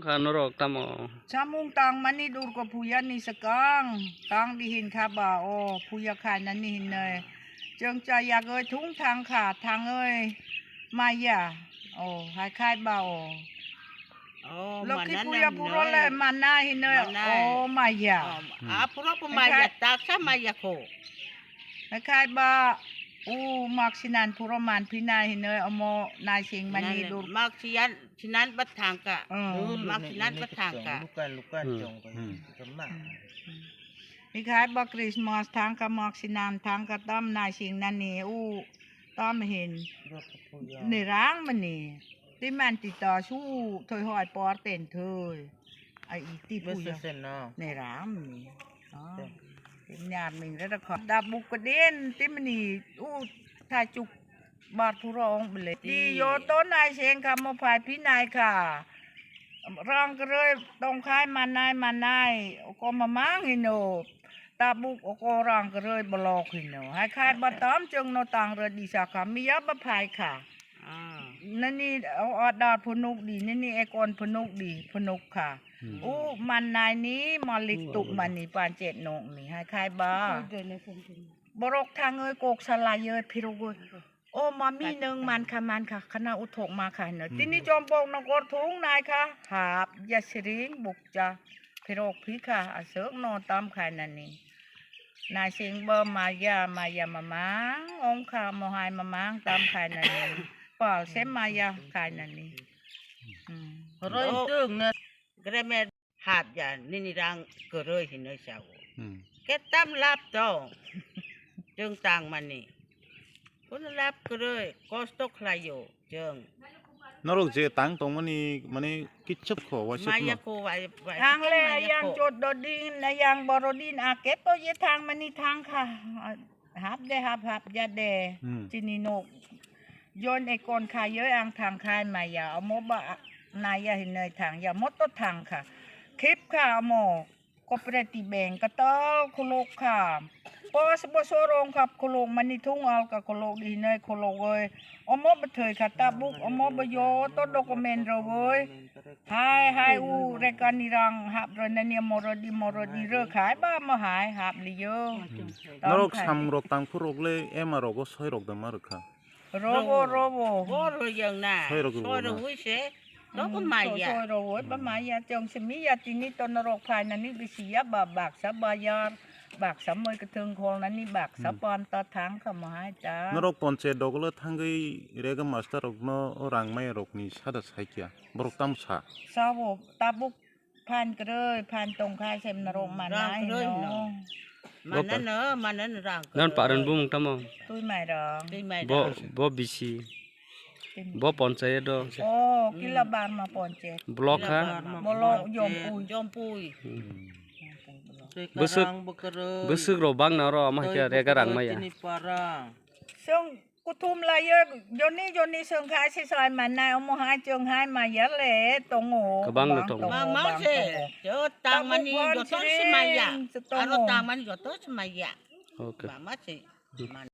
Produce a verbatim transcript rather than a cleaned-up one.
Kha norok tamo? Samung tangmani Durga puja ni swkang, tang di hin kha ba o puja khainani hinwi. Chwng cha yagwi thung thang kha, thangwi maya. O, hai khai ba o. Oh, Lokhi mana puja nang puro noi. Le mana hinwi, Mana. O maya. Oh, Hmm. A puro po Hai maya, khai taksa maya kho. Hai khai ba u mak sinan puro man phina hinwi omo naising mani Nang dur. Mak siyan, sinan ba thangka. Oh. Mak sinan ba thangka. Lukan, lukan Hmm. Chong ko. Hmm. Kama. Hmm. Hai khai ba Christmas thangka, mak sinan thangka, tam naising nani u tam hin. Dok ko ya. Nirang mani. Ti man ti ta su thoi hoi por ten thoi. Ai ti pu Bese ya. Sen no. Nirang mani. Ah. Sen. Nyar ming re da kho. Da bu ko den ti mani u tha chuk bar phu rong bele. Ti Ti. Yo to naising kha mo phai phi nai kha. Rang kroi tong khai manai manai. Ko mamang hino. Tabuk oko rang kroi block hino. Hai khai ba tam chwng no tang re di sa kha. Miya ba phai kha. Ah. Nani o order phunuk di, nani ekon phunuk di, phunuk kha. Hmm. U mannai ni malik Hmm. tuk mani panchet nok ni. Hai khai ba. Borok thangoi kok salaioi phirogoi. O mami nwng mankha mankha khana uthok ma kha hino. Hmm. Tini chompok no gor thung nai kha. Hap ya siring bukcha. Phirok phi kha aswk no tam khai nani. Naising bo maya, maya mamang, ong kha mohai mamang, tam khai nani. Pal se maya khai nani. Hmm. Roi Oh. Tung na. Gremet hap ya, nini rang kwrwi hinwi sao. Hmm. Ketam lap to. Chwng tang mani. Kuno lap kwrwi, kosto khlaio. Chwng. Norok je tang tongmani, mane, kitchap kho, waisa Maya khno. Ko, wai-, wai-, Ang le maya yang ko. Chot do din, na yang boro din, ake to je thang mani thang kha. Hap de, hap, hap ja de. Hmm. Chini nok. Jon ekon kha yo ang thang khai maya. Omo ba naya hinoi thang ya. Mo to thang kha. Khip kha omo. Cooperative bank katal khuluk kha. Pas bosor ong kha khuluk mani thung al ka khuluk di hinoi khuluk oi. Omo bwthoi kha tabuk omo bo yo to document rogoi. Hai hai u rekani rang hap roi nani morodi morodi roi khai ba mo hai hap liyo. Norok samung rok tangphur rok le ema rogo soi rok da ma rwkha. Robo, robo. Boro yang na. Soi rok rwo Soi na. Rok wi se. Rok Hmm, maya. Soi rok wi ba maya tong se mi ya tini to norok phai nani bisi ya ba baksa bayar. Baksa moi ketheng khol nani baksa Hmm. Panta thang kha mo hai ta. Norok ponche dogolo thangwi rega master rok no rang maya rok ni sada saikya. Borok tam sa. Sabo tabuk Phan kwrwi, phan tongkha, sem norok manai Rang kwrwi no. No. Mana no, mana no rang kwrwi. Non paran bumung tamo? Twi mairong. Twi mairong. Bo, bo bisi. Twi Bo ponchayat do. Oh, kila barma ponchayat. Block ha? Kila barma Molo ponchayat. Jompui. Jompui. Hmm. Twi Bwswk, karang bo kwrwi. Bwswk rok bang na oro ama Twi khe bo rega rang kwrwi maya. Tini parang. Song Kuthum laiyo, joni joni songkha se sai mannai, omo hai chwng hai maya le tongo. Kwbang no tongo. Bang Bangma se, tongo. Jo tangmani Tabuk joto se maya. Phan siring se tongo. Aro tangmani joto se maya. Okay. Bangma se. Hmm. Man-